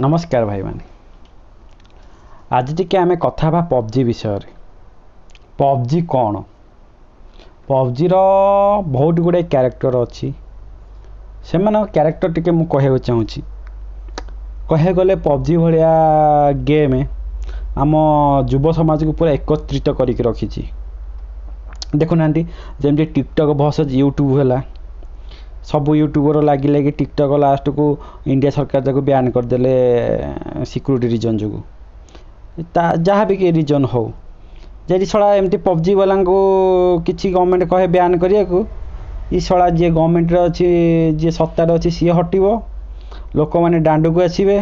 ନମସ୍କାର ଭାଇମାନେ, ଆଜି ଟିକେ ଆମେ କଥା ହେବା ପବଜି ବିଷୟରେ। ପବଜି କ'ଣ? ପବଜିର ବହୁତ ଗୁଡ଼ିଏ କ୍ୟାରେକ୍ଟର ଅଛି, ସେମାନଙ୍କ କ୍ୟାରେକ୍ଟର ଟିକେ ମୁଁ କହିବାକୁ ଚାହୁଁଛି। କହିବାକୁ ଗଲେ ପବଜି ଭଳିଆ ଗେମ୍ ଆମ ଯୁବ ସମାଜକୁ ପୁରା ଏକତ୍ରିତ କରିକି ରଖିଛି। ଦେଖୁନାହାନ୍ତି, ଯେମିତି ଟିକଟକ୍ ଭର୍ସେସ୍ ୟୁଟ୍ୟୁବ୍ ହେଲା, ସବୁ ୟୁଟ୍ୟୁବର ଲାଗି ଲାଗି ଟିକଟକ୍ ଲାଷ୍ଟକୁ ଇଣ୍ଡିଆ ସରକାର ତାକୁ ବ୍ୟାନ୍ କରିଦେଲେ ସିକ୍ୟୁରିଟି ରିଜନ୍ ଯୋଗୁଁ, ତା ଯାହା ବି କି ରିଜନ୍ ହଉ। ଯଦି ଶଳା ଏମିତି ପବଜି ବାଲାଙ୍କୁ କିଛି ଗଭର୍ଣ୍ଣମେଣ୍ଟ କହେ ବ୍ୟାନ୍ କରିବାକୁ, ଇ ଶଳା ଯିଏ ଗଭର୍ଣ୍ଣମେଣ୍ଟରେ ଅଛି, ଯିଏ ସତ୍ତାରେ ଅଛି, ସିଏ ହଟିବ, ଲୋକମାନେ ଦାଣ୍ଡକୁ ଆସିବେ,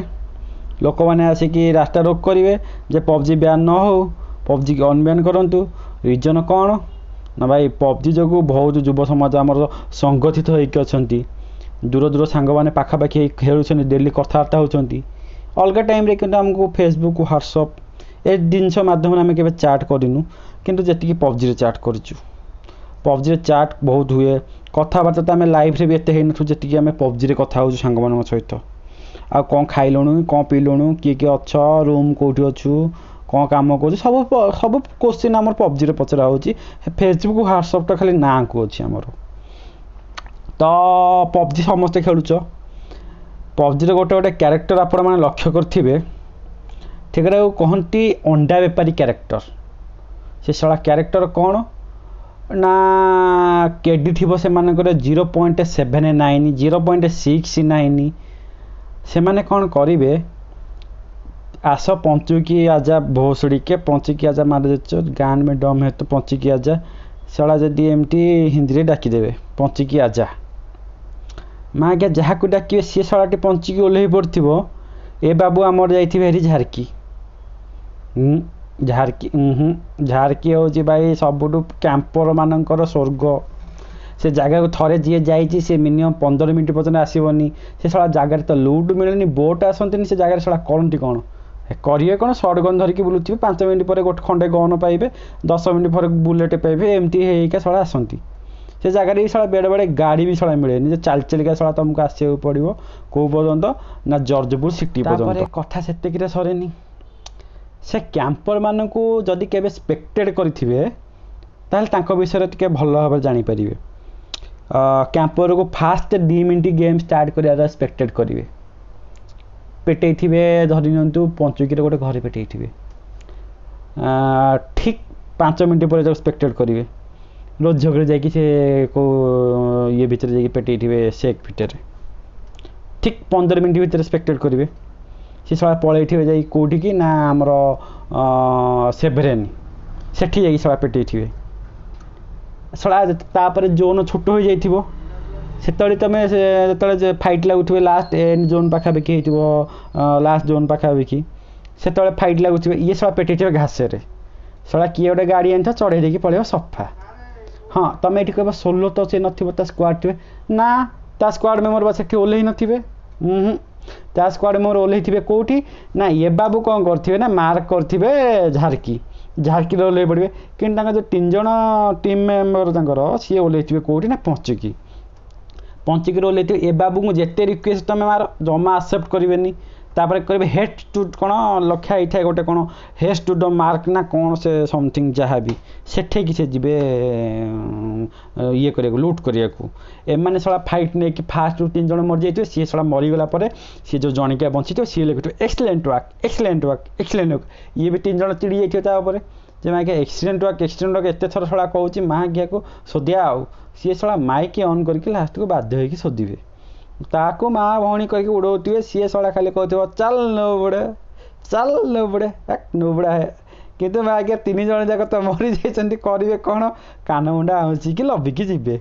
ଲୋକମାନେ ଆସିକି ରାସ୍ତା ରୋକ କରିବେ ଯେ ପବଜି ବ୍ୟାନ୍ ନ ହଉ, ପବଜିକି ଅନବ୍ୟାନ୍ କରନ୍ତୁ। ରିଜନ୍ କ'ଣ ନା ଭାଇ, ପବଜି ଯୋଗୁଁ ବହୁତ ଯୁବ ସମାଜ ଆମର ସଂଗଠିତ ହେଇକି ଅଛନ୍ତି। ଦୂର ଦୂର ସାଙ୍ଗମାନେ ପାଖାପାଖି ହେଇ ଖେଳୁଛନ୍ତି, ଡେଲି କଥାବାର୍ତ୍ତା ହେଉଛନ୍ତି। ଅଲଗା ଟାଇମ୍ରେ କିନ୍ତୁ ଆମକୁ ଫେସବୁକ୍, ହ୍ୱାଟ୍ସଅପ୍ ଏ ଜିନିଷ ମାଧ୍ୟମରେ ଆମେ କେବେ ଚାଟ୍ କରିନୁ, କିନ୍ତୁ ଯେତିକି ପବଜିରେ ଚାଟ୍ କରିଛୁ। ପବଜିରେ ଚାଟ୍ ବହୁତ ହୁଏ, କଥାବାର୍ତ୍ତା ତ ଆମେ ଲାଇଫ୍ରେ ବି ଏତେ ହେଇନଥିବୁ ଯେତିକି ଆମେ ପବଜିରେ କଥା ହେଉଛୁ ସାଙ୍ଗମାନଙ୍କ ସହିତ। ଆଉ କ'ଣ ଖାଇଲୁଣୁ, କ'ଣ ପିଇଲୁଣୁ, କିଏ କିଏ ଅଛ, ରୁମ୍ କେଉଁଠି ଅଛୁ, କ'ଣ କାମ କରୁଛୁ, ସବୁ ସବୁ କୋଶ୍ଚିନ୍ ଆମର ପବଜିରେ ପଚରା ହେଉଛି। ଫେସବୁକ୍ ହ୍ୱାଟ୍ସଅପ୍ଟା ଖାଲି ନାଁକୁ ଅଛି ଆମର। ତ ପବଜି ସମସ୍ତେ ଖେଳୁଛ। ପବଜିରେ ଗୋଟେ ଗୋଟେ କ୍ୟାରେକ୍ଟର ଆପଣମାନେ ଲକ୍ଷ୍ୟ କରିଥିବେ, ସେଗୁଡ଼ାକୁ କହନ୍ତି ଅଣ୍ଡା ବେପାରୀ କ୍ୟାରେକ୍ଟର। ସେ ଶଳା କ୍ୟାରେକ୍ଟର କ'ଣ ନା, କେଡି ଥିବ ସେମାନଙ୍କର 0.79, 0.69। ସେମାନେ କ'ଣ କରିବେ? ଆସ ପଞ୍ଚୁକି ଆଜା ଭୋସଡ଼ିକେ, ପଞ୍ଚୁକି ଆଜା ମାରି, ଗାନ୍ ମେ ଡମ୍ ହେ ତ ପଞ୍ଚୁକି ଆଜା। ଶଳା ଯଦି ଏମିତି ହିନ୍ଦୀରେ ଡାକିଦେବେ ପଞ୍ଚିକି ଆଜା, ମା ଆଜ୍ଞା ଯାହାକୁ ଡାକିବେ ସିଏ ଶଳାଟି ପଞ୍ଚିକି ଓହ୍ଲେଇ ପଡ଼ିଥିବ। ଏ ବାବୁ ଆମର ଯାଇଥିବେ ହେରି ଝାରକି। ଝାରକି ହୁଁ ଝାରକି ହେଉଛି ଭାଇ ସବୁଠୁ କ୍ୟାମ୍ପରମାନଙ୍କର ସ୍ୱର୍ଗ। ସେ ଜାଗାକୁ ଥରେ ଯିଏ ଯାଇଛି, ସେ ମିନିମମ୍ 15 ମିନିଟ୍ ପର୍ଯ୍ୟନ୍ତ ଆସିବନି। ସେ ଶଳା ଜାଗାରେ ତ ଲୁଟ୍ ମିଳେନି, ବୋଟ୍ ଆସନ୍ତିନି। ସେ ଜାଗାରେ ଶଳା କରନ୍ତି କ'ଣ? କରିବେ କ'ଣ, ସର୍ଟ ଗନ୍ ଧରିକି ବୁଲୁଥିବେ। 5 ମିନିଟ୍ ପରେ ଗୋଟେ ଖଣ୍ଡେ ଗନ୍ ପାଇବେ, 10 ମିନିଟ୍ ପରେ ବୁଲେଟ୍ ପାଇବେ, ଏମିତି ହେଇକା ଶଳା ଆସନ୍ତି। ସେ ଜାଗାରେ ବି ଶଳା ବେଳେବେଳେ ଗାଡ଼ି ବି ଶଳା ମିଳେନି, ଯେ ଚାଲି ଚାଲିକା ଶଳା ତୁମକୁ ଆସିବାକୁ ପଡ଼ିବ। କେଉଁ ପର୍ଯ୍ୟନ୍ତ ନା ଜର୍ଜପୁର ସିଟି ପର୍ଯ୍ୟନ୍ତ। ତାପରେ କଥା ସେତିକିରେ ସରେନି। ସେ କ୍ୟାମ୍ପରମାନଙ୍କୁ ଯଦି କେବେ ସ୍ପେକ୍ଟେଡ଼ କରିଥିବେ, ତାହେଲେ ତାଙ୍କ ବିଷୟରେ ଟିକେ ଭଲ ଭାବରେ ଜାଣିପାରିବେ। କ୍ୟାମ୍ପରକୁ ଫାଷ୍ଟ 2 ମିନିଟ୍ ଗେମ୍ ଷ୍ଟାର୍ଟ କରିବାର ସ୍ପେକ୍ଟେଡ଼ କରିବେ, ପେଟେଇଥିବେ। ଧରି ନିଅନ୍ତୁ ପଞ୍ଚୁକିରେ ଗୋଟେ ଘରେ ପେଟେଇଥିବେ, ଠିକ୍ 5 ମିନିଟ୍ ପରେ ତାକୁ ସ୍ପେକ୍ଟେଡ଼ କରିବେ, ରୋଜରେ ଯାଇକି ସେ କେଉଁ ଇଏ ଭିତରେ ଯାଇକି ପେଟେଇଥିବେ, ସେକ୍ ଭିତରେ। ଠିକ୍ 15 ମିନିଟ୍ ଭିତରେ ସ୍ପେକ୍ଟେଡ଼ କରିବେ, ସେ ଶଳା ପଳେଇଥିବେ ଯାଇ କେଉଁଠିକି ନା ଆମର ସେଭରେନ୍, ସେଠି ଯାଇକି ଶଳା ପେଟେଇଥିବେ ଶଳା। ତାପରେ ଜୋନ୍ ଛୋଟ ହୋଇଯାଇଥିବ ସେତେବେଳେ, ତୁମେ ସେ ଯେତେବେଳେ ଫାଇଟ୍ ଲାଗୁଥିବେ, ଲାଷ୍ଟ ଏଣ୍ଡ ଜୋନ୍ ପାଖାପାଖି ହେଇଥିବ, ଲାଷ୍ଟ ଜୋନ୍ ପାଖାପାଖି ସେତେବେଳେ ଫାଇଟ୍ ଲାଗୁଥିବେ, ଇଏ ଶଳା ପେଟେଇଥିବେ ଘାସରେ। ଶଳା କିଏ ଗୋଟେ ଗାଡ଼ି ଆଣିଥିବ, ଚଢ଼େଇ ଦେଇକି ପଳେଇବ ସଫା। ହଁ, ତୁମେ ଏଠି କହିବ ସୋଲୋ ତ ସେ ନଥିବ, ତା ସ୍କ୍ୱାଡ଼ ଥିବେ। ନା, ତା ସ୍କ୍ୱାଡ଼ ମେମ୍ବର ବା ସେଠି ଓହ୍ଲେଇ ନଥିବେ। ତା ସ୍କ୍ୱାଡ଼ ମେମ୍ବର ଓହ୍ଲେଇଥିବେ କେଉଁଠି ନା, ଏ ବାବୁ କ'ଣ କରିଥିବେ ନା ମାର୍କ କରିଥିବେ ଝାରକି, ଝାରକିରେ ଓହ୍ଲେଇ ପଡ଼ିବେ। କିନ୍ତୁ ତାଙ୍କ ଯେଉଁ 3 ଜଣ ଟିମ୍ ମେମ୍ବର ତାଙ୍କର, ସିଏ ଓହ୍ଲେଇଥିବେ କେଉଁଠି ନା ପଞ୍ଚୁକି। ପଞ୍ଚିକିରେ ଓହ୍ଲେଇଥିବେ। ଏ ବାବୁଙ୍କୁ ଯେତେ ରିକ୍ୱେଷ୍ଟ ତୁମେ ମାର, ଜମା ଆକ୍ସେପ୍ଟ କରିବେନି। ତାପରେ କହିବେ ହେଟ୍ ଟୁ କ'ଣ ଲେଖା ହେଇଥାଏ ଗୋଟେ କ'ଣ, ହେସ୍ ଟୁ the mark ନା କ'ଣ ସେ ସମଥିଙ୍ଗ ଯାହା ବି, ସେଠିକି ସେ ଯିବେ ଇଏ କରିବାକୁ, ଲୁଟ୍ କରିବାକୁ। ଏମାନେ ଶଳା ଫାଇଟ୍ ନେଇକି ଫାଷ୍ଟରୁ 3 ଜଣ ମରିଯାଇଥିବେ। ସିଏ ଶଳା ମରିଗଲା ପରେ ସିଏ ଯେଉଁ ଜଣିକିଆ ବଞ୍ଚିଥିବ, ସିଏ ଲେଖୁଥିବ "excellent work, excellent work, excellent work"। ଇଏ ବି 3 ଜଣ ଚିଡ଼ି ଯାଇଥିବେ ତା ଉପରେ ଯେ ମା ଏକ୍ସିଲେଣ୍ଟ ୱାର୍କ, ଏକ୍ସିଲେଣ୍ଟ ୱାର୍କ ଏତେ ଥର ଶଳା କହୁଛି, ମା ଘିଆକୁ ଶୋଧିଆ। ଆଉ ସିଏ ଶଳା ମାଇକ୍ ଅନ୍ କରିକି ଲାଷ୍ଟକୁ ବାଧ୍ୟ ହେଇକି ଶୋଧିବେ ତାକୁ, ମା ଭଉଣୀ କହିକି ଉଡ଼ଉଥିବେ। ସିଏ ଶଳା ଖାଲି କହୁଥିବ "ଚାଲ ନୁବୁଡ଼େ, ଚାଲ ନୁବୁଡ଼େ, ନୁବୁଡ଼ା ହେ"। କିନ୍ତୁ ମା ଆଜ୍ଞା 3 ଜଣ ଯାକ ତ ମରିଯାଇଛନ୍ତି, କରିବେ କ'ଣ? କାନ ମୁଣ୍ଡା ଆଉଁସିକି ଲବିକି ଯିବେ।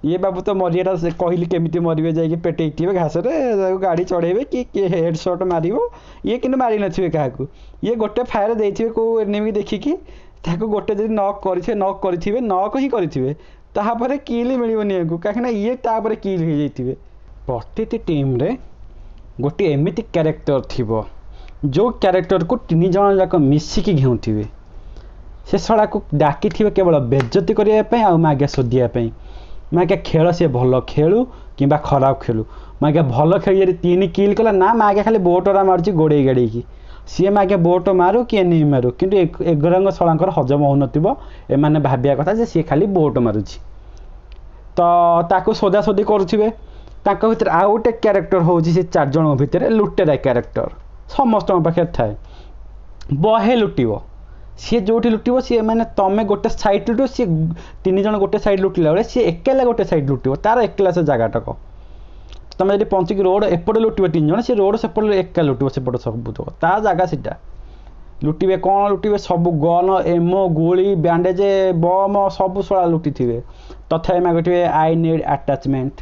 ଇଏ ବାବୁ ତ ମରିବାଟା ସେ କହିଲି କେମିତି ମରିବେ, ଯାଇକି ପେଟେଇଥିବେ ଘାସରେ, ତାକୁ ଗାଡ଼ି ଚଢ଼େଇବେ କି କିଏ ହେଡ଼୍ ସଟ୍ ମାରିବ। ଇଏ କିନ୍ତୁ ମାରି ନଥିବେ କାହାକୁ। ଇଏ ଗୋଟେ ଫାୟାର ଦେଇଥିବେ କେଉଁ ଏନିମି ଦେଖିକି, ତାକୁ ଗୋଟେ ଯଦି ନକ୍ କରିଥିବେ, ନକ୍ କରିଥିବେ, ନକ୍ ହିଁ କରିଥିବେ, ତାପରେ କିଲ୍ ମିଳିବନି ୟାଙ୍କୁ, କାହିଁକିନା ଇଏ ତାପରେ କିଲ୍ ହେଇଯାଇଥିବେ। ପ୍ରତିଟି ଟିମ୍ରେ ଗୋଟିଏ ଏମିତି କ୍ୟାରେକ୍ଟର ଥିବ, ଯେଉଁ କ୍ୟାରେକ୍ଟରକୁ 3 ଜଣ ଯାକ ମିଶିକି ଘେଉଁଥିବେ। ସେ ଶଳାକୁ ଡାକିଥିବେ କେବଳ ବେଜତି କରିବା ପାଇଁ ଆଉ ମାଗିଆ ଶୋଧିବା ପାଇଁ। ମାଗିଆ ଖେଳ ସେ ଭଲ ଖେଳୁ କିମ୍ବା ଖରାପ ଖେଳୁ। ମାଗିଆ ଭଲ ଖେଳି ଯଦି 3 କିଲ୍ କଲା ନା, ମାଗିଆ ଖାଲି ବୋଟରା ମାରୁଛି ଗୋଡ଼େଇ ଗାଡ଼େଇକି। ସିଏ ମାଗିଆ ବୋଟ ମାରୁ କି ଏନିମି ମାରୁ, କିନ୍ତୁ ଏଗୁରାଙ୍କ ଶଳାଙ୍କର ହଜମ ହେଉନଥିବ। ଏମାନେ ଭାବିବା କଥା ଯେ ସିଏ ଖାଲି ବୋଟ ମାରୁଛି, ତ ତାକୁ ସୋଦାସୋଦି କରୁଥିବେ। ତାଙ୍କ ଭିତରେ ଆଉ ଗୋଟେ କ୍ୟାରେକ୍ଟର ହେଉଛି, ସେ 4 ଜଣଙ୍କ ଭିତରେ ଲୁଟେରା କ୍ୟାରେକ୍ଟର ସମସ୍ତଙ୍କ ପାଖରେ ଥାଏ। ବହେ ଲୁଟିବ ସିଏ, ଯେଉଁଠି ଲୁଟିବ ସିଏ, ମାନେ ତମେ ଗୋଟେ ସାଇଡ଼୍ ଲୁଟିବ, ସିଏ 3 ଜଣ ଗୋଟେ ସାଇଡ଼୍ ଲୁଟିଲା ବେଳେ ସିଏ ଏକେଲା ଗୋଟେ ସାଇଡ଼୍ ଲୁଟିବ, ତାର ଏକେଲା ସେ ଜାଗାଟାକ। ତମେ ଯଦି ପଞ୍ଚିକି ରୋଡ଼ ଏପଟେ ଲୁଟିବ 3 ଜଣ, ସେ ରୋଡ଼ ସେପଟେ ଏକା ଲୁଟିବ, ସେପଟେ ସବୁ ତା ଜାଗା ସେଇଟା ଲୁଟିବେ। କ'ଣ ଲୁଟିବେ? ସବୁ ଗନ୍, ଏମୋ, ଗୁଳି, ବ୍ୟାଣ୍ଡେଜ୍, ବମ୍ ସବୁ ଶଳା ଲୁଟିଥିବେ। ତଥାପି ମାଗୁଥିବେ I need attachment,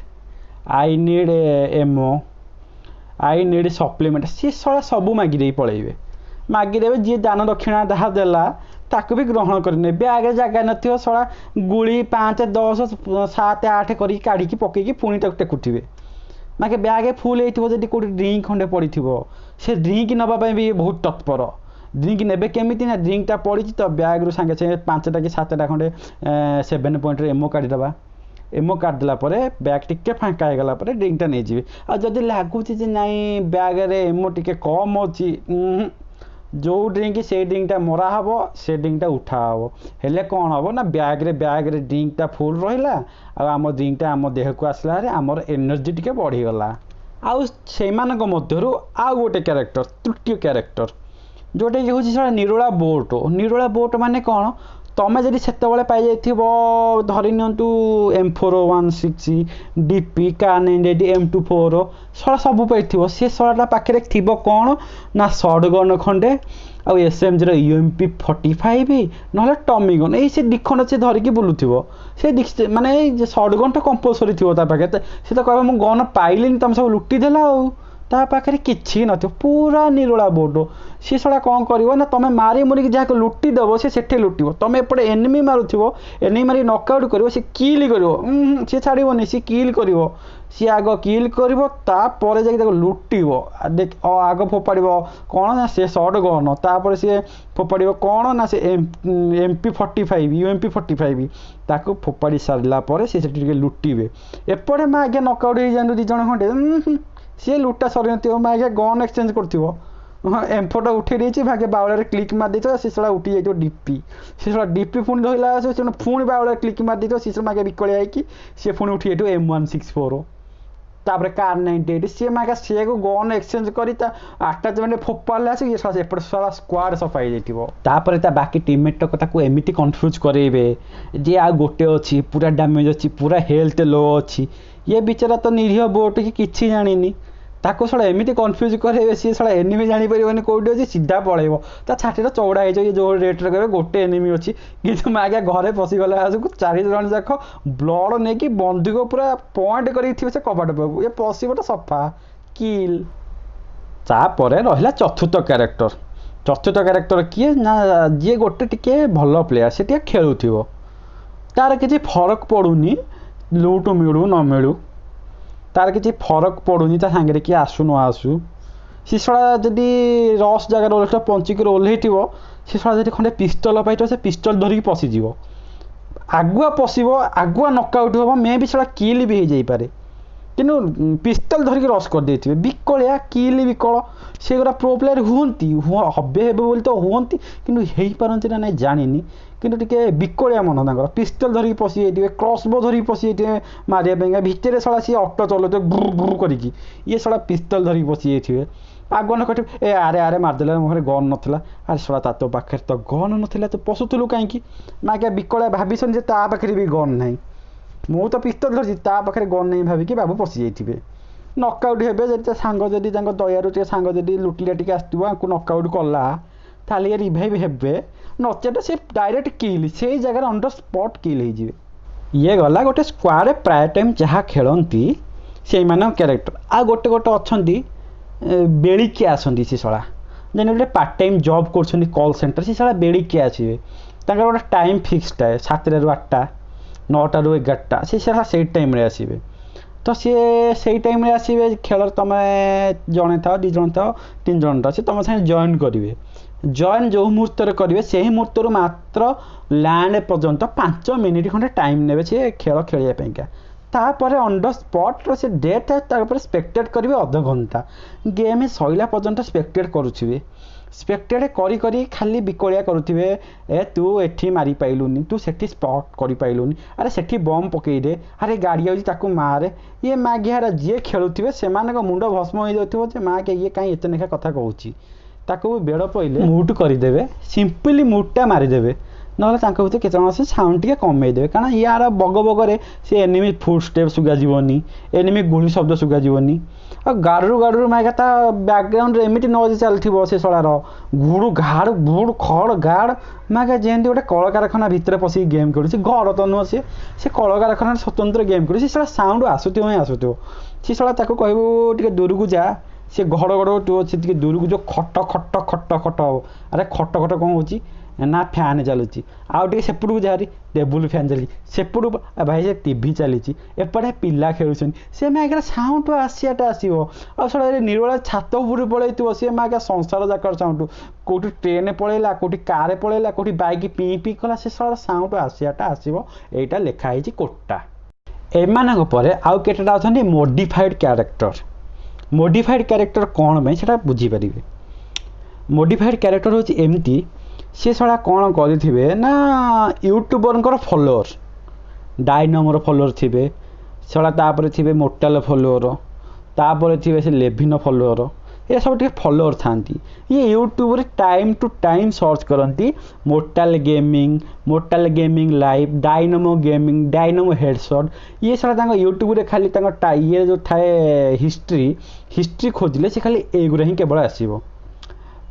I need ammo, I need supplement. ସିଏ ଶଳା ସବୁ ମାଗି ଦେଇ ପଳେଇବେ, ମାଗିଦେବେ। ଯିଏ ଦାନ ଦକ୍ଷିଣା ଯାହା ଦେଲା ତାକୁ ବି ଗ୍ରହଣ କରିନେବେ। ବ୍ୟାଗ୍ରେ ଜାଗା ନଥିବ, ଶଳା ଗୁଳି 5 10 7 8 କରିକି କାଢ଼ିକି ପକେଇକି ପୁଣି ତାକୁ ଟେକୁଥିବେ। ମାଗେ ବ୍ୟାଗ୍ ଫୁଲ୍ ହେଇଥିବ, ଯଦି କେଉଁଠି ଡ୍ରିଙ୍କ ଖଣ୍ଡେ ପଡ଼ିଥିବ, ସେ ଡ୍ରିଙ୍କ ନେବା ପାଇଁ ବି ବହୁତ ତତ୍ପର। ଡ୍ରିଙ୍କ ନେବେ କେମିତି ନା, ଡ୍ରିଙ୍କଟା ପଡ଼ିଛି ତ ବ୍ୟାଗ୍ରୁ ସାଙ୍ଗେ ସାଙ୍ଗେ 5ଟା କି 7ଟା ଖଣ୍ଡେ 7 ପଏଣ୍ଟରେ ଏମୋ କାଢ଼ିଦେବା। ଏମୋ କାଢ଼ିଦେଲା ପରେ ବ୍ୟାଗ୍ ଟିକେ ଫାଙ୍କା ହେଇଗଲା ପରେ ଡ୍ରିଙ୍କଟା ନେଇଯିବେ। ଆଉ ଯଦି ଲାଗୁଛି ଯେ ନାଇଁ ବ୍ୟାଗ୍ରେ ଏମୋ ଟିକେ କମ୍ ଅଛି, ଯେଉଁ ଡ୍ରିଙ୍କ ସେଇ ଡ୍ରିଙ୍କଟା ମରା ହେବ, ସେ ଡ୍ରିଙ୍କଟା ଉଠା ହେବ। ହେଲେ କ'ଣ ହେବ ନା, ବ୍ୟାଗ୍ରେ ଡ୍ରିଙ୍କଟା ଫୁଲ୍ ରହିଲା, ଆଉ ଆମ ଡ୍ରିଙ୍କଟା ଆମ ଦେହକୁ ଆସିଲା ଭାରି, ଆମର ଏନର୍ଜି ଟିକେ ବଢ଼ିଗଲା। ଆଉ ସେଇମାନଙ୍କ ମଧ୍ୟରୁ ଆଉ ଗୋଟେ କ୍ୟାରେକ୍ଟର, ତୃତୀୟ କ୍ୟାରେକ୍ଟର, ଯେଉଁଟାକି ହେଉଛି ସେଟା ନିରୋଳା ବୋଟ। ନିରୋଳା ବୋଟ ମାନେ କ'ଣ? ତମେ ଯଦି ସେତେବେଳେ ପାଇଯାଇଥିବ, ଧରି ନିଅନ୍ତୁ ଏମ୍ 4 1 6, ଡି ପି, କା 98, ଏମ୍ 2 4, ଶଳା ସବୁ ପାଇଥିବ। ସେ ଶଳାଟା ପାଖରେ ଥିବ କ'ଣ ନା ସର୍ଟ ଗନ୍ ଖଣ୍ଡେ ଆଉ ଏସ୍ ଏମ୍ ଜିର ୟୁ ଏମ୍ ପି 45 ନହେଲେ ଟମି ଗନ୍, ଏଇ ସେ 2 ଖଣ୍ଡ ସେ ଧରିକି ବୁଲୁଥିବ। ସେ ମାନେ ଏଇ ସର୍ଟ ଗନ୍ଟା କମ୍ପଲସରି ଥିବ ତା ପାଖରେ। ସେ ତ କହିବ ମୁଁ ଗନ୍ ପାଇଲିନି, ତମେ ସବୁ ଲୁଟିଦେଲା। ଆଉ ତା ପାଖରେ କିଛି ନଥିବ, ପୁରା ନିରୋଳା ବୋଟ। ସିଏ ଶଳା କ'ଣ କରିବ ନା, ତମେ ମାରି ମୁରିକି ଯାହାକୁ ଲୁଟି ଦେବ, ସେ ସେଠି ଲୁଟିବ। ତମେ ଏପଟେ ଏନିମି ମାରୁଥିବ, ଏନିମି ମାରିକି ନକ୍ଆଉଟ୍ କରିବ, ସେ କିଲ୍ କରିବ। ସିଏ ଛାଡ଼ିବନି, ସିଏ କିଲ୍ କରିବ। ସିଏ ଆଗ କିଲ୍ କରିବ, ତାପରେ ଯାଇକି ତାକୁ ଲୁଟିବ। ଦେଖ, ଆଗ ଫୋପାଡ଼ିବ କ'ଣ ନା ସେ ସର୍ଟ ଗନ୍, ତାପରେ ସିଏ ଫୋପାଡ଼ିବ କ'ଣ ନା ସେ M P 45, you M P 45। ତାକୁ ଫୋପାଡ଼ି ସାରିଲା ପରେ ସେ ସେଠି ଟିକେ ଲୁଟିବେ। ଏପଟେ ମା ଆଜ୍ଞା ନକ୍ଆଉଟ୍ ହେଇଯାଆନ୍ତୁ 2 ଜଣ ଖଣ୍ଡେ, ସିଏ ଲୁଟା ସରିନଥିବ, ମା ଆଜ୍ଞା ଗନ୍ ଏକ୍ସଚେଞ୍ଜ କରୁଥିବ। ହଁ, ଏମ୍ 4ଟା ଉଠେଇ ଦେଇଛି, ଭାଗେ ବାଉଳାରେ କ୍ଲିକ୍ ମାରି ଦେଇଥିବ, ସେ ଶଳା ଉଠି ଯାଇଥିବ ଡିପି। ସେ ଶଳା ଡିପି ପୁଣି ଧରିଲା ଆସିବ, ସେ ପୁଣି ବାଉଳାରେ କ୍ଲିକ୍ ମାରି ଦେଇଥିବ, ସେ ଶଳା ମାଗେ ବିକଳିଆ ହେଇକି ସିଏ ପୁଣି ଉଠି ଯାଇଥିବ ଏମ୍ 1 6 4, ତାପରେ କାର୍ 98। ସିଏ ମାଗା ସିଏକୁ ଗନ୍ ଏକ୍ସଚେଞ୍ଜ କରି ତା ଆଟାଚମେଣ୍ଟ ଫୋପାଡ଼ିଲେ ଆସିକି ଇଏ ଶଳା ଏପଟେ ଶଳା ସ୍କ୍ୱାଡ଼ ସଫା ହେଇଯାଇଥିବ। ତାପରେ ତା ବାକି ଟିମମେଟ୍ ତାକୁ ଏମିତି କନଫ୍ୟୁଜ୍ କରେଇବେ ଯେ ଆଉ ଗୋଟେ ଅଛି, ପୁରା ଡ୍ୟାମେଜ୍ ଅଛି, ପୁରା ହେଲ୍ଥ ଲୋ ଅଛି। ଇଏ ବିଚାରା ତ ନିରୀହ ବୋଟ କି କିଛି ଜାଣିନି। ତାକୁ ଶଳା ଏମିତି କନଫ୍ୟୁଜ୍ କରେଇବେ, ସିଏ ଶଳା ଏନିମି ଜାଣିପାରିବନି କେଉଁଠି ଅଛି, ସିଧା ପଳେଇବ। ତା ଛାତିଟା ଚଉଡ଼ା ହେଇଯିବ। ଇଏ ଯେଉଁ ରେଟ୍ରେ କହିବେ ଗୋଟେ ଏନିମି ଅଛି, କିନ୍ତୁ ମାଗିଆ ଘରେ ପଶିଗଲା ବେଳକୁ 4 ଜଣ ଯାକ ବ୍ଲଡ଼ ନେଇକି ବନ୍ଧୁକ ପୁରା ପଏଣ୍ଟ କରିକି ଥିବେ ସେ କବାଟ ପାଖକୁ। ଇଏ ପଶିବ ତ ସଫା କିଲ୍। ତାପରେ ରହିଲା ଚତୁର୍ଥ କ୍ୟାରେକ୍ଟର। ଚତୁର୍ଥ କ୍ୟାରେକ୍ଟର କିଏ ନା, ଯିଏ ଗୋଟେ ଟିକେ ଭଲ ପ୍ଲେୟାର, ସେ ଟିକେ ଖେଳୁଥିବ। ତାର କିଛି ଫରକ ପଡ଼ୁନି ଲୁଟ୍ ମିଳୁ ନ ମିଳୁ, ତାର କିଛି ଫରକ ପଡ଼ୁନି ତା ସାଙ୍ଗରେ କିଏ ଆସୁ ନ ଆସୁ। ସେ ଶଳା ଯଦି ରସ୍ ଜାଗାରେ ଓହ୍ଲେଇଥିବ, ପଞ୍ଚିକିରେ ଓହ୍ଲେଇଥିବ, ସେ ଶଳା ଯଦି ଖଣ୍ଡେ ପିସ୍ତଲ ପାଇଥିବ, ସେ ପିସ୍ତଲ ଧରିକି ପଶିଯିବ। ଆଗୁଆ ପଶିବ, ଆଗୁଆ ନକ୍ଆଉଟ୍ ହେବ, ମେ ବି ଶଳା କିଲ୍ ବି ହେଇଯାଇପାରେ, କିନ୍ତୁ ପିସ୍ତଲ ଧରିକି ରସ୍ କରିଦେଇଥିବେ। ବିକଳିଆ କିଲ୍ ବିକଳ। ସେଗୁଡ଼ା ପ୍ରୋ ପ୍ଲେୟାର ହୁଅନ୍ତି, ହେବେ ହେବେ ବୋଲି ତ ହୁଅନ୍ତି, କିନ୍ତୁ ହେଇପାରନ୍ତି ନା ନାଇଁ ଜାଣିନି। କିନ୍ତୁ ଟିକେ ବିକଳିଆ ମନ ତାଙ୍କର। ପିସ୍ତଲ ଧରିକି ପଶି ଯାଇଥିବେ, କ୍ରସ୍ ବୋ ଧରିକି ପଶି ଯାଇଥିବେ ମାରିବା ପାଇଁକା। ଭିତରେ ଶଳା ସିଏ ଅଟୋ ଚଲାଉଥିବେ ଗୁରୁ ଗୁରୁ କରିକି, ଇଏ ଶଳା ପିସ୍ତଲ ଧରିକି ପଶି ଯାଇଥିବେ। ଆଗୁଆ ନ କରିଥିବେ, ଏ ଆରେ ଆରେ ମାରିଦେଲା, ମୋ ପାଖରେ ଗନ୍ ନଥିଲା। ଆରେ ଶଳା, ତା ତୋ ପାଖରେ ତ ଗନ୍ ନଥିଲା, ତୁ ପଶୁଥିଲୁ କାହିଁକି? ମାଗିଆ ବିକଳିଆ ଭାବିଛନ୍ତି ଯେ ତା ପାଖରେ ବି ଗନ୍ ନାହିଁ, ମୁଁ ତ ପିସ୍ତଲ ଧରିଛି, ତା ପାଖରେ ଗନ୍ ନାହିଁ ଭାବିକି ବାବୁ ପଶି ଯାଇଥିବେ। ନକ୍ଆଉଟ୍ ହେବେ। ଯଦି ତା ସାଙ୍ଗ ଯଦି ତାଙ୍କ ଦୟାରୁ ଟିକେ ସାଙ୍ଗ ଯଦି ଲୁଟିଲା ଟିକେ ଆସିଥିବ, ଆଙ୍କୁ ନକ୍ଆଉଟ୍ କଲା, ତାହେଲେ ଇଏ ରିଭାଇଭ୍ ହେବେ। ନଚେତ ସେ ଡାଇରେକ୍ଟ କିଲ୍, ସେଇ ଜାଗାରେ ଅନ୍ the spot kill ହେଇଯିବେ। ଇଏ ଗଲା ଗୋଟେ ସ୍କ୍ୱାଡ଼ ପ୍ରାୟ ଟାଇମ୍ ଯାହା ଖେଳନ୍ତି ସେଇମାନଙ୍କ କ୍ୟାରେକ୍ଟର। ଆଉ ଗୋଟେ ଗୋଟେ ଅଛନ୍ତି, ବେଳିକିଆ ଆସନ୍ତି। ସେ ଶଳା ଯେମିତି ଗୋଟେ ପାର୍ଟ ଟାଇମ୍ ଜବ୍ କରୁଛନ୍ତି କଲ୍ ସେଣ୍ଟର, ସେ ଶଳା ବେଳିକିଆ ଆସିବେ। ତାଙ୍କର ଗୋଟେ ଟାଇମ୍ ଫିକ୍ସ ଥାଏ, 7ଟାରୁ 8ଟା, 9ଟାରୁ 11ଟା। ସେ ଶଳା ସେଇ ଟାଇମ୍ରେ ଆସିବେ। ତ ସିଏ ସେଇ ଟାଇମ୍ରେ ଆସିବେ ଖେଳରେ। ତୁମେ ଜଣେ ଥାଅ, 2 ଜଣ ଥାଅ, 3 ଜଣ ଥାଅ, ସେ ତୁମ ସାଙ୍ଗେ ଜଏନ୍ କରିବେ। ଜଏନ୍ ଯେଉଁ ମୁହୂର୍ତ୍ତରେ କରିବେ, ସେହି ମୁହୂର୍ତ୍ତରୁ ମାତ୍ର ଲ୍ୟାଣ୍ଡ ପର୍ଯ୍ୟନ୍ତ 5 ମିନିଟ୍ ଖଣ୍ଡେ ଟାଇମ୍ ନେବେ ସିଏ ଖେଳ ଖେଳିବା ପାଇଁକା। ତାପରେ ଅନ୍ the ସ୍ପଟ୍ର ସେ ଡେଥ୍, ତାପରେ ସ୍ପେକ୍ଟେଟ୍ କରିବେ ଅଧଘଣ୍ଟା, ଗେମ୍ ସରିଲା ପର୍ଯ୍ୟନ୍ତ ସ୍ପେକ୍ଟେଟ୍ କରୁଥିବେ। ସ୍ପେକ୍ଟେଟ୍ କରି କରି ଖାଲି ବିକଳିଆ କରୁଥିବେ, ଏ ତୁ ଏଠି ମାରିପାଇଲୁନି, ତୁ ସେଠି ସ୍ପଟ୍ କରିପାଇଲୁନି, ଆରେ ସେଠି ବମ୍ ପକେଇଦେ, ଆରେ ଗାଡ଼ି ଆଉଛି ତାକୁ ମାରେ। ଇଏ ମାଗିହାରା ଯିଏ ଖେଳୁଥିବେ ସେମାନଙ୍କ ମୁଣ୍ଡ ଭସ୍ମ ହେଇଯାଉଥିବ ଯେ ମା ଇଏ କାହିଁ ଏତେ ଲେଖା କଥା କହୁଛି। ତାକୁ ବେଳ ପଇଲେ ମ୍ୟୁଟ୍ କରିଦେବେ, ସିମ୍ପଲି ମ୍ୟୁଟ୍ଟା ମାରିଦେବେ, ନହେଲେ ତାଙ୍କ ଭିତରେ କେତେ ଜଣ ଅଛନ୍ତି ସାଉଣ୍ଡ ଟିକେ କମେଇ ଦେବେ। କାରଣ ୟାର ବଗ ବଗରେ ସେ ଏନିମି ଫୁଟ୍ ଷ୍ଟେପ୍ ଶୁଗାଯିବନି, ଏନିମି ଗୁଳି ଶବ୍ଦ ଶୁଗାଯିବନି। ଆଉ ଗାଡ଼ରୁ ଗାଡ଼ରୁ ମାଗା ତା ବ୍ୟାକଗ୍ରାଉଣ୍ଡରେ ଏମିତି ନଏଜ୍ ଚାଲିଥିବ, ସେ ଶଳାର ଗୁଡ଼ୁ ଘାଡ଼ ଗୁଡ଼ ଖଡ଼ ଗାଡ଼, ମାଗା ଯେମିତି ଗୋଟେ କଳକାରଖାନା ଭିତରେ ପଶିକି ଗେମ୍ ଖେଳୁଛି। ଘର ତ ନୁହଁ ସିଏ, ସେ କଳକାରଖାନାରେ ସ୍ୱତନ୍ତ୍ର ଗେମ୍ ଖେଳୁଛି। ସେ ଶଳା ସାଉଣ୍ଡ ଆସୁଥିବ ହିଁ ଆସୁଥିବ। ସେ ଶଳା ତାକୁ କହିବୁ ଟିକେ ଦୂରକୁ ଯା, ସେ ଘଡ଼ ଘଡ଼ ହେଉଥିବ। ସେ ଟିକେ ଦୂରକୁ ଯୋଉ ଖଟ ଖଟ ଖଟ ଖଟ ହେବ। ଆରେ ଖଟ ଖଟ କ'ଣ ହେଉଛି? ନା ଫ୍ୟାନ୍ ଚାଲୁଛି। ଆଉ ଟିକେ ସେପଟକୁ ଯାହାରି ଟେବୁଲ୍ ଫ୍ୟାନ୍ ଚାଲିଛି, ସେପଟକୁ ଭାଇ ସେ ଟିଭି ଚାଲିଛି, ଏପଟେ ପିଲା ଖେଳୁଛନ୍ତି। ସେ ମାଗରେ ସାଉଣ୍ଡ ଆସିବାଟା ଆସିବ। ଆଉ ଶଳା ନିରୋଳା ଛାତ ଉପରୁ ପଳେଇଥିବ, ସେ ମାଗା ସଂସାର ଯାକର ସାଉଣ୍ଡ, କେଉଁଠି ଟ୍ରେନ୍ ପଳେଇଲା, କେଉଁଠି କାର୍ ପଳେଇଲା, କେଉଁଠି ବାଇକ୍ ପିଁ ପିଁ କଲା, ସେ ଶଳା ସାଉଣ୍ଡ ଆସିବାଟା ଆସିବ। ଏଇଟା ଲେଖା ହେଇଛି କୋଟା। ଏମାନଙ୍କ ପରେ ଆଉ କେତେଟା ଅଛନ୍ତି ମୋଡ଼ିଫାଏଡ଼୍ କ୍ୟାରେକ୍ଟର। ମୋଡ଼ିଫାଏଡ଼୍ କ୍ୟାରେକ୍ଟର କ'ଣ ପାଇଁ ସେଇଟା ବୁଝିପାରିବେ। ମୋଡ଼ିଫାଏଡ଼୍ କ୍ୟାରେକ୍ଟର ହେଉଛି ଏମିତି, ସେ ଶଳା କ'ଣ କରିଥିବେ ନା ୟୁଟ୍ୟୁବରଙ୍କର ଫଲୋଅର୍, ଡାଇନମର ଫଲୋଅର୍ ଥିବେ ଶଳା, ତାପରେ ଥିବେ ମୋଟାଲ ଫଲୋଅର୍, ତାପରେ ଥିବେ ସେ ଲେଭିନ ଫଲୋଅର୍, ଏସବୁ ଟିକେ ଫଲୋଅର୍ ଥାନ୍ତି। ଇଏ ୟୁଟ୍ୟୁବରେ ଟାଇମ୍ ଟୁ ଟାଇମ୍ ସର୍ଚ୍ଚ କରନ୍ତି Mortal gaming, Mortal gaming live, Dynamo gaming, Dynamo headshot. ଇଏ ଶଳା ତାଙ୍କ ୟୁଟ୍ୟୁବରେ ଖାଲି ତାଙ୍କ ଇଏ ଯେଉଁ ଥାଏ ହିଷ୍ଟ୍ରି, ହିଷ୍ଟ୍ରି ଖୋଜିଲେ ସେ ଖାଲି ଏଇଗୁଡ଼ା ହିଁ କେବଳ ଆସିବ।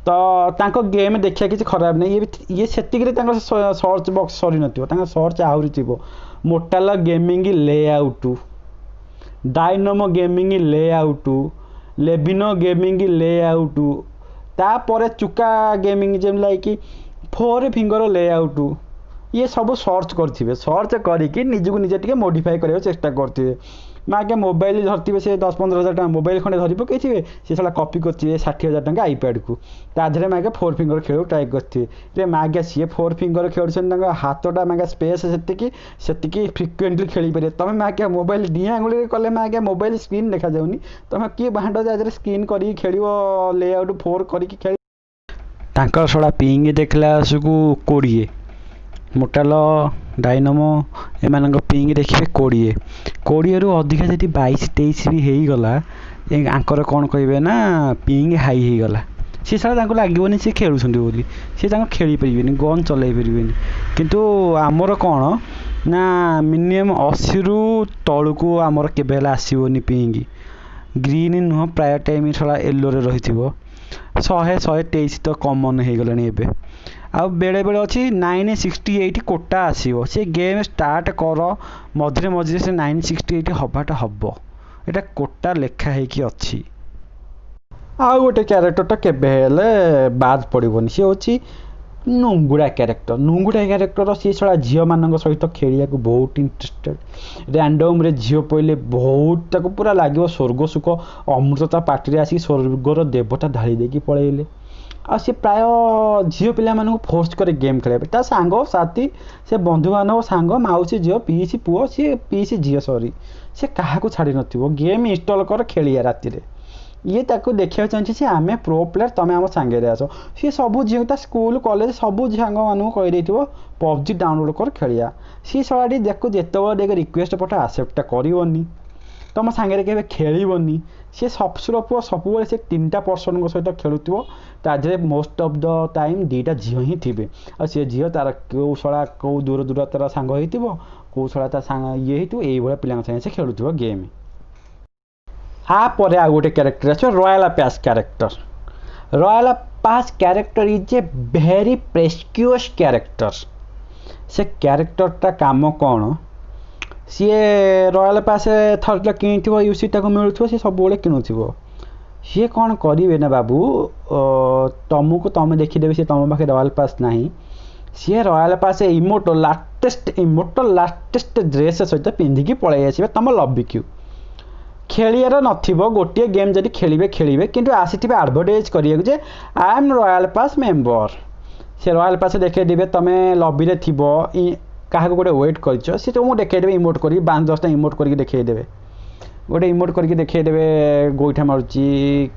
ତ ତାଙ୍କ ଗେମ୍ ଦେଖିବା କିଛି ଖରାପ ନାହିଁ। ଇଏ ସେତିକିରେ ତାଙ୍କ ସର୍ଚ୍ଚ ବକ୍ସ ସରିନଥିବ, ତାଙ୍କ ସର୍ଚ୍ଚ ଆହୁରି ଥିବ, Mortal gaming layout, Dynamo gaming layout, Levinho gaming layout, ତାପରେ ଚୁକା ଗେମିଂ, ଯେମିତି ଲାଇକ୍ ଫୋର୍ ଫିଙ୍ଗର ଲେଆଉଟ୍। ଇଏ ସବୁ ସର୍ଚ୍ଚ କରିଥିବେ, ସର୍ଚ୍ଚ କରିକି ନିଜକୁ ନିଜେ ଟିକେ ମୋଡ଼ିଫାଏ କରିବାକୁ ଚେଷ୍ଟା କରିଥିବେ। ମା ଆଜ୍ଞା ମୋବାଇଲ ଧରିଥିବେ, ସେ 10-15 ହଜାର ଟଙ୍କା ମୋବାଇଲ ଖଣ୍ଡେ ଧରି ପକେଇଥିବେ, ସେ ଶଳା କପି କରିଥିବେ 60 ହଜାର ଟଙ୍କା ଆଇପ୍ୟାଡ଼କୁ, ତା ଦେହରେ ମାଗେ ଫୋର୍ ଫିଙ୍ଗର ଖେଳିବାକୁ ଟ୍ରାଏ କରିଥିବେ। ରେ ମାଗେ ସିଏ ଫୋର୍ ଫିଙ୍ଗର ଖେଳୁଛନ୍ତି, ତାଙ୍କ ହାତଟା ମାଗେ ସ୍ପେସ୍ ସେତିକି ସେତିକି ଫ୍ରିକ୍ୱେଣ୍ଟଲି ଖେଳିପାରିବେ। ତୁମେ ମାଗେ ମୋବାଇଲ ଦି ଆଙ୍ଗୁଳିରେ କଲେ ମାଗେ ମୋବାଇଲ ସ୍କ୍ରିନ୍ ଦେଖାଯାଉନି, ତୁମେ କିଏ ଭାଣ୍ଡ ତା ଦେହରେ ସ୍କ୍ରିନ୍ କରିକି ଖେଳିବ, ଲେଆଉଟ୍ ଫୋର୍ କରିକି ଖେଳିବ? ତାଙ୍କର ଶଳା ପିଙ୍ଗ ଦେଖିଲା ଆସକୁ 20, ମୋଟାଲ, ଡାଇନମୋ ଏମାନଙ୍କ ପିଙ୍ଗ ଦେଖିବେ 20, 20ରୁ ଅଧିକା ଯଦି 22 23 ବି ହେଇଗଲା, ଆଙ୍କର କ'ଣ କହିବେ ନା ପିଙ୍ଗ ହାଇ ହେଇଗଲା। ସେ ଶଳା ତାଙ୍କୁ ଲାଗିବନି ସେ ଖେଳୁଛନ୍ତି ବୋଲି, ସେ ତାଙ୍କ ଖେଳିପାରିବେନି, ଗନ୍ ଚଲାଇ ପାରିବେନି। କିନ୍ତୁ ଆମର କ'ଣ ନା ମିନିମମ୍ 80ରୁ ତଳକୁ ଆମର କେବେ ହେଲେ ଆସିବନି ପିଙ୍ଗ। ଗ୍ରୀନ୍ ନୁହଁ, ପ୍ରାୟ ଟାଇମ୍ ଶଳା ୟେଲୋରେ ରହିଥିବ। 100, 123 ତ କମନ୍ ହେଇଗଲାଣି ଏବେ। ଆଉ ବେଳେବେଳେ ଅଛି 968 କୋଟା ଆସିବ। ସେ ଗେମ୍ ଷ୍ଟାର୍ଟ କର, ମଝିରେ ମଝିରେ ସେ 968 ହେବାଟା ହେବ, ଏଇଟା କୋଟା ଲେଖା ହେଇକି ଅଛି। ଆଉ ଗୋଟେ କ୍ୟାରେକ୍ଟରଟା କେବେ ହେଲେ ବାଦ ପଡ଼ିବନି, ସିଏ ହେଉଛି ନୁଙ୍ଗୁଡ଼ା କ୍ୟାରେକ୍ଟର। ନୁଙ୍ଗୁଡ଼ା କ୍ୟାରେକ୍ଟର, ସିଏ ଶଳା ଝିଅମାନଙ୍କ ସହିତ ଖେଳିବାକୁ ବହୁତ ଇଣ୍ଟରେଷ୍ଟେଡ଼। ରାଣ୍ଡମ୍ରେ ଝିଅ ପଇଲେ ବହୁତ ତାକୁ ପୁରା ଲାଗିବ ସ୍ୱର୍ଗ ସୁଖ, ଅମୃତ ତା ପାଟିରେ ଆସିକି ସ୍ୱର୍ଗର ଦେବତା ଢାଳି ଦେଇକି ପଳେଇଲେ। ଆଉ ସେ ପ୍ରାୟ ଝିଅ ପିଲାମାନଙ୍କୁ ଫୋର୍ସ କରେ ଗେମ୍ ଖେଳିବା ପାଇଁ। ତା ସାଙ୍ଗ ସାଥି, ସେ ବନ୍ଧୁବାନ୍ଧବ, ସାଙ୍ଗ, ମାଉସୀ ଝିଅ, ପିଇସି ପୁଅ, ସିଏ ପିଇସି ଝିଅ ସରି, ସେ କାହାକୁ ଛାଡ଼ି ନଥିବ, ଗେମ୍ ଇନଷ୍ଟଲ୍ କର ଖେଳିବା ରାତିରେ। ଇଏ ତାକୁ ଦେଖିବାକୁ ଚାହୁଁଛି ଯେ ଆମେ ପ୍ରୋ ପ୍ଲେୟର୍, ତୁମେ ଆମ ସାଙ୍ଗରେ ଆସ। ସିଏ ସବୁ ଝିଅ, ତା ସ୍କୁଲ କଲେଜ ସବୁ ସାଙ୍ଗମାନଙ୍କୁ କହିଦେଇଥିବ ପବଜି ଡାଉନଲୋଡ଼୍ କର ଖେଳିବା। ସିଏ ଶଳାଟି ଦେଖୁ ଯେତେବେଳେ ଦେଖ ରିକ୍ୱେଷ୍ଟ ପଠା, ଆକ୍ସେପ୍ଟଟା କରିବନି, ତୁମ ସାଙ୍ଗରେ କେବେ ଖେଳିବନି। ସିଏ ସପ୍ସୁର ପୁଅ, ସବୁବେଳେ ସେ ତିନିଟା ପର୍ସନଙ୍କ ସହିତ ଖେଳୁଥିବ, ତା ଦେହରେ ମୋଷ୍ଟ ଅଫ୍ the time ଦୁଇଟା ଝିଅ ହିଁ ଥିବେ। ଆଉ ସେ ଝିଅ ତାର କେଉଁ ଶଳା କେଉଁ ଦୂର ଦୂର ତାର ସାଙ୍ଗ ହେଇଥିବ, କେଉଁ ଶଳା ତା ସାଙ୍ଗ ଇଏ ହେଇଥିବ, ଏଇଭଳିଆ ପିଲାଙ୍କ ସାଙ୍ଗେ ସେ ଖେଳୁଥିବ ଗେମ୍। ଆ ପରେ ଆଉ ଗୋଟେ କ୍ୟାରେକ୍ଟର ଆସିବ, royal pass character. Royal pass character is a very precious character. ସେ କ୍ୟାରେକ୍ଟରଟା କାମ କ'ଣ? ସିଏ ରୟାଲ ପାସ୍ ଥରେ କିଣିଥିବ, ୟୁସି ତାକୁ ମିଳୁଥିବ, ସିଏ ସବୁବେଳେ କିଣୁଥିବ। ସିଏ କ'ଣ କରିବେ ନା ବାବୁ, ତମକୁ ତମେ ଦେଖିଦେବେ ସିଏ ତୁମ ପାଖରେ ରୟାଲ ପାସ୍ ନାହିଁ, ସିଏ royal pass emote, latest emote, latest dress ସହିତ ପିନ୍ଧିକି ପଳେଇ ଆସିବେ ତୁମ ଲବିକୁ। ଖେଳିବାର ନଥିବ, ଗୋଟିଏ ଗେମ୍ ଯଦି ଖେଳିବେ ଖେଳିବେ, କିନ୍ତୁ ଆସିଥିବେ ଆଡ଼ଭର୍ଟାଇଜ୍ କରିବାକୁ ଯେ I am royal pass member. ସେ ରୟାଲ ପାସ୍ ଦେଖେଇଦେବେ, ତୁମେ ଲବିରେ ଥିବ। କାହାକୁ ଗୋଟେ ୱେଟ୍ କରିଛ, ସେ ତୁମକୁ ଦେଖେଇଦେବେ ଇମୋଟ୍ କରିକି, 5 10ଟା ଇମୋଟ୍ କରିକି ଦେଖେଇଦେବେ। ଗୋଟେ ଇମୋଟ୍ କରିକି ଦେଖେଇଦେବେ, ଗୋଇଠା ମାରୁଛି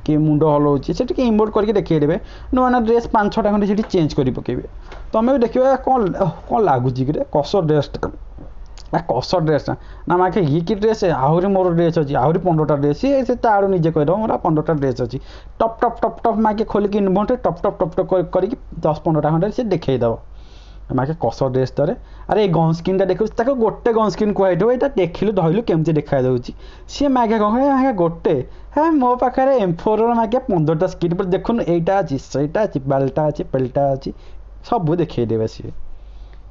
କି ମୁଣ୍ଡ ହଲଉଛି, ସେ ଟିକେ ଇମୋଟ୍ କରିକି ଦେଖେଇଦେବେ। ନୂଆ ନୂଆ ଡ୍ରେସ୍ 5 6ଟା ଖଣ୍ଡେ ସେଠି ଚେଞ୍ଜ କରି ପକେଇବେ। ତମେ ବି ଦେଖିବ, କ'ଣ କ'ଣ ଲାଗୁଛି କିରେ, କସ ଡ୍ରେସ୍ଟା ନା, କସ ଡ୍ରେସ୍ଟା ନା, ମାଖେ ଇଏ କି ଡ୍ରେସ୍, ଆହୁରି ମୋର ଡ୍ରେସ୍ ଅଛି, ଆହୁରି 15ଟା ଡ୍ରେସ୍। ସିଏ ସେ ତା ଆଡ଼ୁ ନିଜେ କହିଦେବ, ମୋର 15ଟା ଡ୍ରେସ୍ ଅଛି। ଟପ୍ ଟପ୍ ଟପ୍ ଟପ୍ ମାଗେ ଖୋଲିକି ଇନଭେଣ୍ଟରି ଟପ୍ ଟପ୍ ଟପ୍ ଟପ୍ କରିକି 10 15ଟା ଖଣ୍ଡେ ସେ ଦେଖେଇଦେବ। ମାଗେ କସ ଡ୍ରେସ୍ ତରେ, ଆରେ ଏଇ ଗନ୍ ସ୍କିନ୍ଟା ଦେଖୁଛୁ। ତାକୁ ଗୋଟେ ଗନ୍ ସ୍କିନ୍ କୁହାଯାଇଥିବ, ଏଇଟା ଦେଖିଲୁ ଧଇଲୁ କେମିତି ଦେଖାଯାଉଛି। ସିଏ ମାଗେ କ'ଣ ମାଗେ ଗୋଟେ, ହେ ମୋ ପାଖରେ ଏମ୍ ଫୋର୍ର ମାଗେ 15ଟା ସ୍କିନ୍, ଦେଖୁନୁ ଏଇଟା ଅଛି, ସେଇଟା ଅଛି, ବାଲ୍ଟା ଅଛି, ପେଲ୍ଟା ଅଛି, ସବୁ ଦେଖେଇଦେବେ ସିଏ।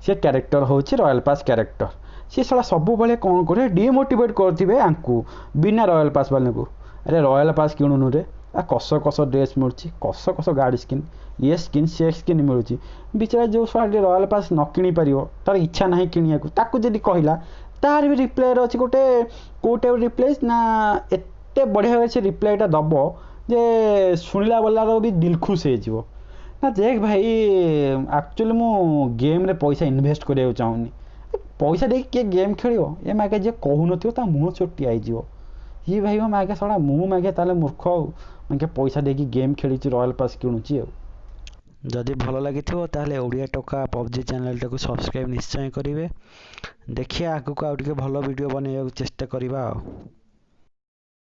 ସେ କ୍ୟାରେକ୍ଟର ହେଉଛି ରୟାଲ୍ ପାସ୍ କ୍ୟାରେକ୍ଟର। ସିଏ ଶଳା ସବୁବେଳେ କ'ଣ କରିବେ? ଡିମୋଟିଭେଟ୍ କରୁଥିବେ ଆଙ୍କୁ, ବିନା ରୟାଲ୍ ପାସ୍ ବାଲାଙ୍କୁ। ଆରେ ରୟାଲ୍ ପାସ୍ କିଣୁନୁ ରେ, ଆ କସ କସ ଡ୍ରେସ୍ ମିଳୁଛି, କସ କସ ଗାଡ଼ି ସ୍କିନ୍, ଇଏ ସ୍କିନ୍, ସେ ସ୍କିନ୍ ମିଳୁଛି। ବିଚାରା ଯେଉଁ ଶଳା ଟିକେ ରୟାଲ୍ ପାସ୍ ନ କିଣିପାରିବ, ତାର ଇଚ୍ଛା ନାହିଁ କିଣିବାକୁ, ତାକୁ ଯଦି କହିଲା, ତାର ବି ରିପ୍ଲାଏର ଅଛି ଗୋଟେ। କେଉଁ ଟାଇପ୍ ରିପ୍ଲାଏ ନା, ଏତେ ବଢ଼ିଆ ଭାବରେ ସେ ରିପ୍ଲାଏଟା ଦେବ ଯେ ଶୁଣିଲା ବାଲାର ବି ଦିଲ୍ ଖୁସ୍ ହେଇଯିବ। ନା ଦେଖ ଭାଇ, ଆକ୍ଚୁଆଲି ମୁଁ ଗେମ୍ରେ ପଇସା ଇନଭେଷ୍ଟ କରିବାକୁ ଚାହୁଁନି। ପଇସା ଦେଇକି କିଏ ଗେମ୍ ଖେଳିବ? ଏ ମାଗେ ଯିଏ କହୁନଥିବ ତା ମୁହଁ ଚୋଟିଆ ହେଇଯିବ। ଇଏ ଭାବିବ ମାଗେ ଶଳା ମୁଁ ମାଗେ ତାହେଲେ ମୂର୍ଖ, ଆଉ ମାଗେ ପଇସା ଦେଇକି ଗେମ୍ ଖେଳିଛି, ରୟାଲ୍ ପାସ୍ କିଣୁଛି। ଆଉ ଯଦି ଭଲ ଲାଗିଥିବ ତାହେଲେ ଓଡ଼ିଆ ଟୋକା ପବଜି ଚ୍ୟାନେଲଟାକୁ ସବସ୍କ୍ରାଇବ୍ ନିଶ୍ଚୟ କରିବେ। ଦେଖିବା, ଆଗକୁ ଆଉ ଟିକେ ଭଲ ଭିଡ଼ିଓ ବନେଇବାକୁ ଚେଷ୍ଟା କରିବା ଆଉ।